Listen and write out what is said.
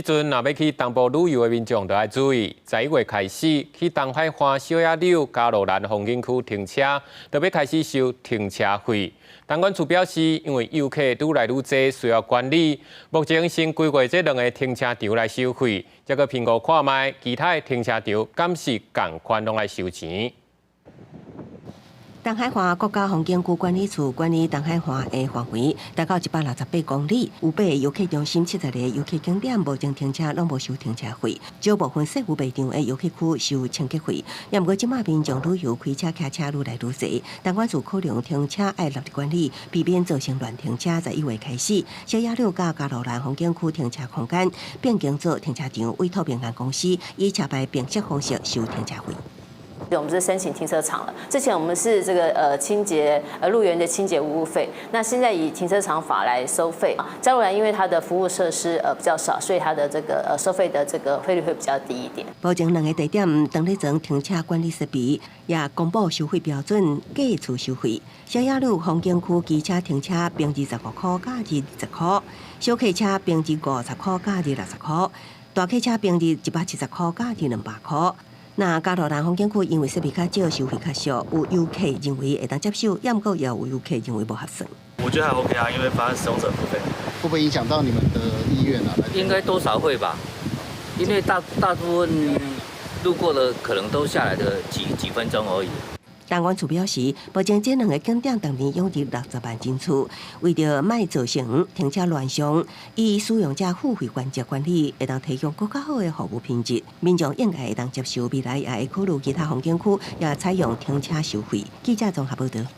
這陣若欲去東部旅遊的民眾，就愛注意，11月開始去東海岸小野柳、加路蘭風景區停車，就欲開始收停車費。東管處表示，因為遊客愈來愈濟，需要管理，目前先規劃這兩个停車場來收費，再閣評估看覓，其他的停車場敢是仝款攏愛收錢。東海岸國家風景區管理處管理東海岸的範圍達到168公里，有八个遊客中心、70個遊客景點，目前停車攏無收停車費，少部分細有賣場的遊客區收清潔費。也毋過，這馬民眾旅遊開車、騎車愈來愈濟，東管處考量停車愛納入管理，避免造成亂停車。11月開始，小野柳佮加路蘭風景區停車空間變更做停車場，委託民間公司以車牌辨識方式收停車費。我們是申請停車場了。之前我們是這個清潔路園的清潔維護費，那現在以停車場法來收費。加路蘭因為它的服務設施比較少，所以它的這個收費的這個費率會比較低一點。目前兩个地點當咧裝停車管理設備，也公布收費標準，計次收費。小野柳風景區機車停車平日15箍佮20箍，小客車平日50箍佮60箍，大客車平日170箍佮200箍。那加路蘭風景區因為設備較少，收費較俗，有遊客認為會當接受，也毋過也有遊客認為無合算。我覺得還 OK 啊，因為反正使用者付費。會不會影響到你們的意願啊？應該多少會吧，因為大部分路過的可能都下來的幾分鐘而已。東管處表示，目前這兩个景點逐年湧入60萬人次，為著莫造成停車亂象，以使用者付費原則管理，會當提供閣較好的服務品質，民眾應該會當接受。未來也會考慮其他風景區也採用停車收費。記者綜合報導。